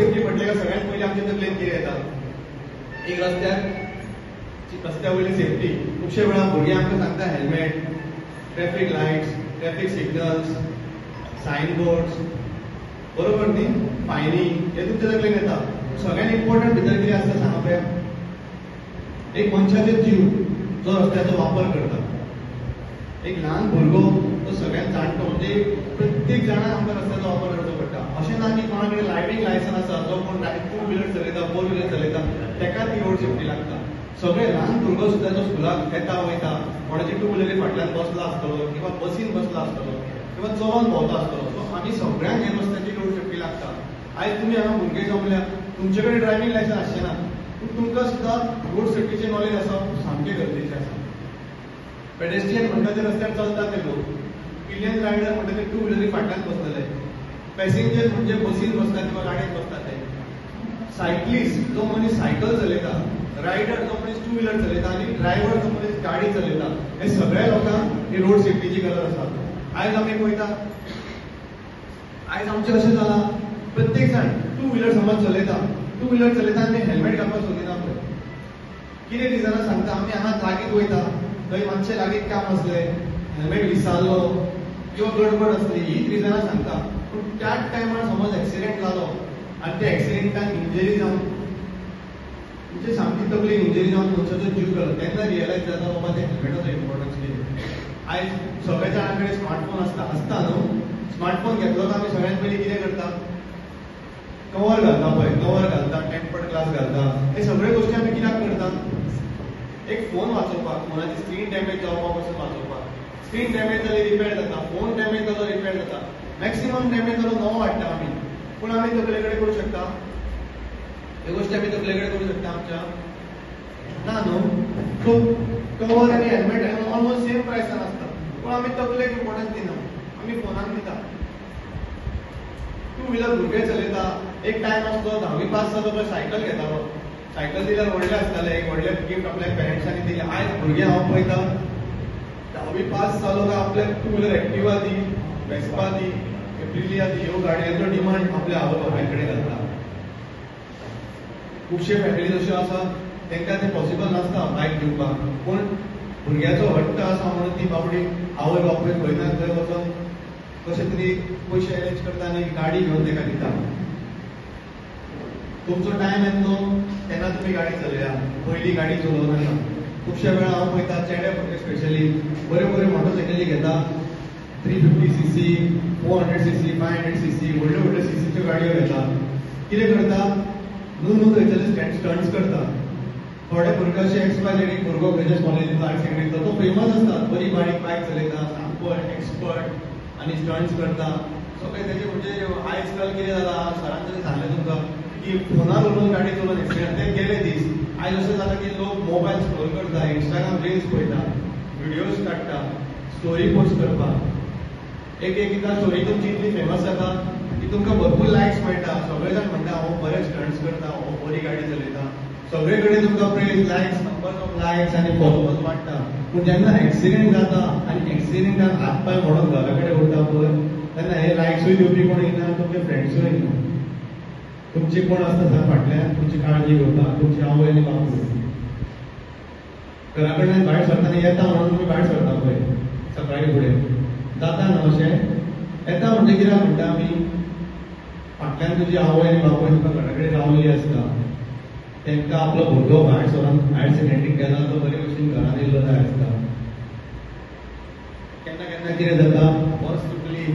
Safety म्हटलें काय सगळ्यात पयलीं आमच्या तकलेन कितें येता? एक रस्त्यार रस्त्या वयली सेफ्टी. खुबशे वेळा भुरगीं आमकां सांगता helmet, traffic lights, traffic signals, sign boards, बरोबर न्ही, फायनी, हे तुमच्या तकलेन येता. सगळ्यात इम्पॉर्टंट भितर कितें आसता सांगा पळया? एक मनशाचो जीव जो रस्त्याचो वापर करता, एक ल्हान भुरगो तो सगळ्यात जाणटो, म्हणजे प्रत्येक जाणाक आमकां रस्त्याचो वापर करचो पडटा. अशें ना की कोणा कडेन ड्रायव्हिंग लायसन्स आसा, जो कोण टू व्हिलर चलयता, फोर व्हिलर चलयता तेका ती रोड सेफ्टी लागता. सगळे ल्हान भुरगो सुद्दां जो स्कुलाक येता वयता, कोणाची टू व्हिलरी फाटल्यान बसला आसतलो किंवा बसीन बसला आसतलो किंवा चलोन भोंवता आसतलो. सो आमी सगळ्यांक हे रस्त्याची रोड सेफ्टी लागता. आयज तुमी हांगा भुरगे जमल्या, तुमचे कडेन ड्रायव्हिंग लायसन्स आसचें ना, पूण तुमकां सुद्दां रोड सेफ्टीचें नॉलेज आसप सामकें गरजेचें आसा. पेडेस्ट्रियन म्हणटा ते रस्त्यार चलता ते लोक, पिलियन रायडर म्हणटा ते टू व्हिलरी फाटल्यान बसतले, पॅसेंजर म्हणजे बसीन बसतात किंवा गाडयेन बसतात ते, सायकलिस्ट जो मनीस सायकल चलयता, रायडर जो मनीस टू व्हिलर चलयता आनी ड्रायव्हर जो मनीस गाडी चलयता, हे सगळ्या लोकांक ही रोड सेफ्टीची गरज आसा. आयज आमी पळयता, आयज आमचें अशें जालां, प्रत्येक जाण टू व्हिलर समज चलयता, टू व्हिलर चलयता आनी हेल्मेट घालपाक सोदिना. पळय कितें रिजनां सांगता, आमी हांगा लागींच वयता, थंय मातशें लागींच काम आसलें, हेल्मेट विसरलो किंवा गडबड आसली, हीच रिजनां सांगता. पूण त्याच टायमार समज एक्सिडेंट जालो आनी त्या एक्सिडेंटान इंजरी जावन, म्हणजे सामकी तकली इंजरी जावन मनशाचो जीव गेलो, तेन्ना रियलायज जाता बाबा ते हेल्मेटाचो इम्पॉर्टन्स कितें. आयज सगळ्या जाणां कडेन स्मार्टफोन आसता, आसता न्हू. स्मार्टफोन घेतलो काय आमी सगळ्यात पयलीं कितें करता? कवर घालता पळय, कवर घालता, टेम्पर्ड ग्लास घालता. हे सगळे गोश्टी आमी कित्याक करता? एक फोन वाचोवपाक, फोनाची स्क्रीन डॅमेज जावपा पासून वाचोवपाक. स्क्रीन डॅमेज जाली रिपेर जाता, फोन डॅमेज जालो रिपेर जाता, मॅक्सिमम डॅमेज जालो नवो हाडटा आमी. पूण आमी तकले कडेन करूं शकता ह्यो गोश्टी? आमी तकले कडेन करूं शकता आमच्या? ना न्हू. सो कवर आनी हेल्मेट ऑलमोस्ट सेम प्रायसान आसता, पूण आमी तकलेक इम्पॉर्टन्स दिना, आमी फोनाक दिता. टू व्हिलर भुरगे चलयता, एक टायम आसलो धावी पास जालो पळय सायकल घेतालो, सायकल दिल्यार व्हडलें आसतालें, एक व्हडलें गिफ्ट आपल्या पेरंट्सांनी दिलें. आयज भुरगे हांव पळयता धावी पास जालो काय आपल्याक टू व्हिलर एक्टिवा दी, वेस्पा दी, एप्रिलिया दी, ह्यो गाडयांचो डिमांड आपल्या आवय बापाय कडेन घालता. खुबशे फॅमिलीज अश्यो आसा तांकां तें पॉसिबल नासता बायक घेवपाक, पूण भुरग्याचो हट्ट आसा म्हणून ती बाबडी आवय बापूय खंय ना खंय वचोन कशे तरी पयशे अरेंज करता आनी गाडी घेवन ताका दिता. तुमचो टायम येतलो तेन्ना तुमी गाडी चलया, पयली गाडी चलोवं नाका. खुबश्या वेळा हांव पळयता चेडे भुरगे स्पेशली बऱ्यो बऱ्यो मोटरसायकली घेता, 350 cc, 400 cc, 500 cc, व्हडल्यो व्हडल्यो सीसीच्यो गाडयो घेता. कितें करता, न्हू न्हू थंयसरले स्टंट्स करता. थोडे भुरगे अशे एक्स वाय झेड, एक भुरगो खंयच्या कॉलेजींतलो हायर सेकंडरींतलो, तो फेमस आसता, बरी बारीक बायक चलयता, सामको एक्सपर्ट आनी स्टंट्स करता सगळे तेजे. म्हणजे आयज काल कितें जालां, सरान जशें सांगलें तुमकां की फोनार उलोवन गाडी चलोवन एक्सिडेंट, ते गेले दीस. आयज अशें जालां की लोक मोबायल स्क्रोल करता, इंस्टाग्राम रिल्स पळयता, व्हिडियोज काडटा, स्टोरी पोस्ट करपाक. एक एकदां स्टोरी तुमची इतली फेमस जाता की तुमकां भरपूर लायक्स मेळटा, सगळे जाण म्हणटा हो बरे स्टंट्स करता, हो बरी गाडी चलयता, सगळे कडेन तुमकां praise, likes, numbers of likes आनी फॉलोवर्स वाडटा. पूण जेन्ना एक्सिडेंट जाता आनी एक्सिडेंटान हात पांय मोडून घरा कडेन उरता पळय, तेन्ना हे लायक्सूय दिवपी कोण येना, तुमचे फ्रेंड्सूय येना. तुमची कोण आसता सांग फाटल्यान तुमची काळजी घेवपाक? तुमची आवय आनी बापूय. घरा कडल्यान भायर सरतना येता म्हणून तुमी भायर सरता पळय सकाळी फुडें, जाता न्हू अशें? येता म्हणजे कित्याक म्हणटा आमी? फाटल्यान तुजी आवय आनी बापूय तुका घरा कडेन रावल्ली आसता, तांकां आपलो भुरगो भायर सरून हायर सेकंडरीक गेला तो बरे भशेन घरान येयल्लो जाय आसता. केन्ना केन्ना कितें जाता, बस चुकली,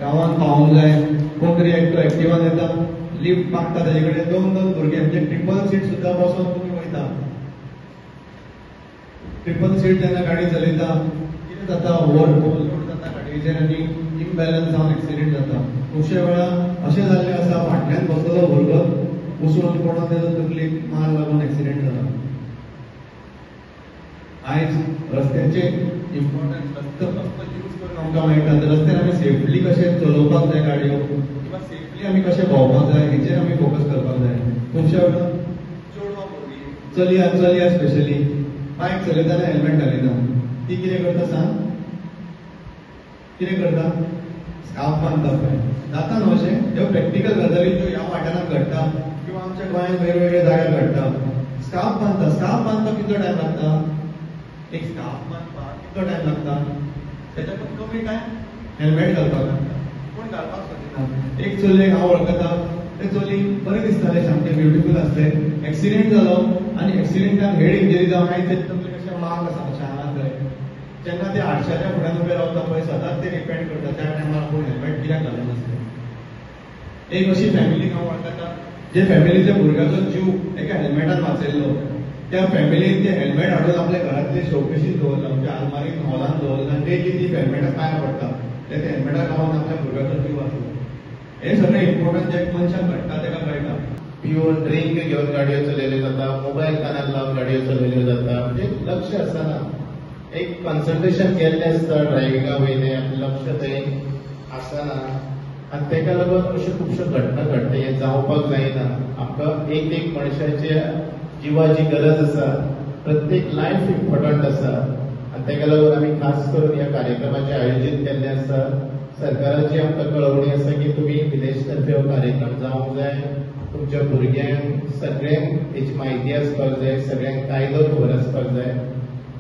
गांवांत पावूंक जाय, कोण तरी एकटो एक्टिवान येता, लिफ्ट मागता, ताजे कडेन दोन दोन भुरगे, म्हणजे ट्रिपल सीट सुद्दां बसोन तुमी वयता. ट्रिपल सीट जेन्ना गाडी चलयता कितें जाता, ओवरलोड जाता गाडयेचेर आनी इम्बॅलन्स जावन एक्सिडेंट जाता. खुबशे वेळा अशें जाल्लें आसा, फाटल्यान बसलेलो भुरगो उसळून पडोन तेजो तकलेक मार लागून एक्सिडेंट जाला. आयज रस्त्याचे इम्पॉर्टन्स, रस्तो यूज करून आमकां मेळटा, रस्त्यार आमी सेफली कशें चलोवपाक जाय गाडयो किंवा सेफली आमी कशें भोंवपाक जाय हेचेर आमी फोकस करपाक जाय. खुबश्या वेळा चेडवां भुरगीं, चलया चलया स्पेशली बायक चलयतना हेल्मेट घालिना, ती कितें करता सांग? कितें करता? स्कार्फ बांदता पळय. जाता न्हू अशें? ह्यो प्रॅक्टिकल गजाली ज्यो ह्या वाठारांत घडटा. गोंयांत वेगवेगळ्या जाग्यार घडटा. स्कार्फ बांदता, स्कार्फ बांदपाक कितलो टायम लागता? एक स्कार्फ बांदपाक कितलो टायम लागता? तेच्या पण कमी टायम हेल्मेट घालपाक लागता, कोण घालपाक सोदिना. एक चलयेक हांव वळखता, ते चली बरें दिसतालें, सामकें ब्युटिफूल आसलें. एक्सिडेंट जालो आनी एक्सिडेंटान हेड इंजरी जावन आयज तेजे तकले कशें माग आसा अशें हांगा थंय. जेन्ना ते आरशाच्या फुड्यान उबे रावता पळय, सदांच ते रिपेंट करता त्या टायमार आपूण हेल्मेट कित्याक घालूंक नासलें. एक अशी फॅमिलीक हांव वळखता जे फॅमिलीच्या भुरग्याचो जीव एका हेल्मेटान वाचयल्लो. त्या फॅमिलीन ते हेल्मेट हाडून आपल्या घरांतले शोकेशीन दवरला, म्हणजे आलमारीन हॉलान दवरला आनी डेली ती हेल्मेटाक पांयां पडटा, ते हेल्मेटाक लावन आपल्या भुरग्याचो जीव वाचलो. हे सगळें इम्पॉर्टंट जे मनशाक घडटा ताका कळटा. पिवन ड्रिंक घेवन गाडयो चलयल्यो जाता, मोबायल कानार लावन गाडयो चलयल्यो जाता, म्हणजे लक्ष आसना, एक कॉन्सन्ट्रेशन केल्लें आसता ड्रायव्हिंगा वयलें, लक्ष थंय आसना आनी ताका लागून अश्यो खुबश्यो घटना घडटा. हें जावपाक जायना. आमकां एक एक मनशाच्या जिवाची गरज आसा, प्रत्येक लायफ इम्पॉर्टंट आसा आनी ताका लागून आमी खास करून ह्या कार्यक्रमाचें आयोजीत केल्लें आसा. सरकाराची आमकां कळवणी आसा की तुमी विलेज तर्फे हो कार्यक्रम जावंक जाय, तुमच्या भुरग्यांक सगळ्यांक हेची म्हायती आसपाक जाय, सगळ्यांक कायदो खबर आसपाक जाय.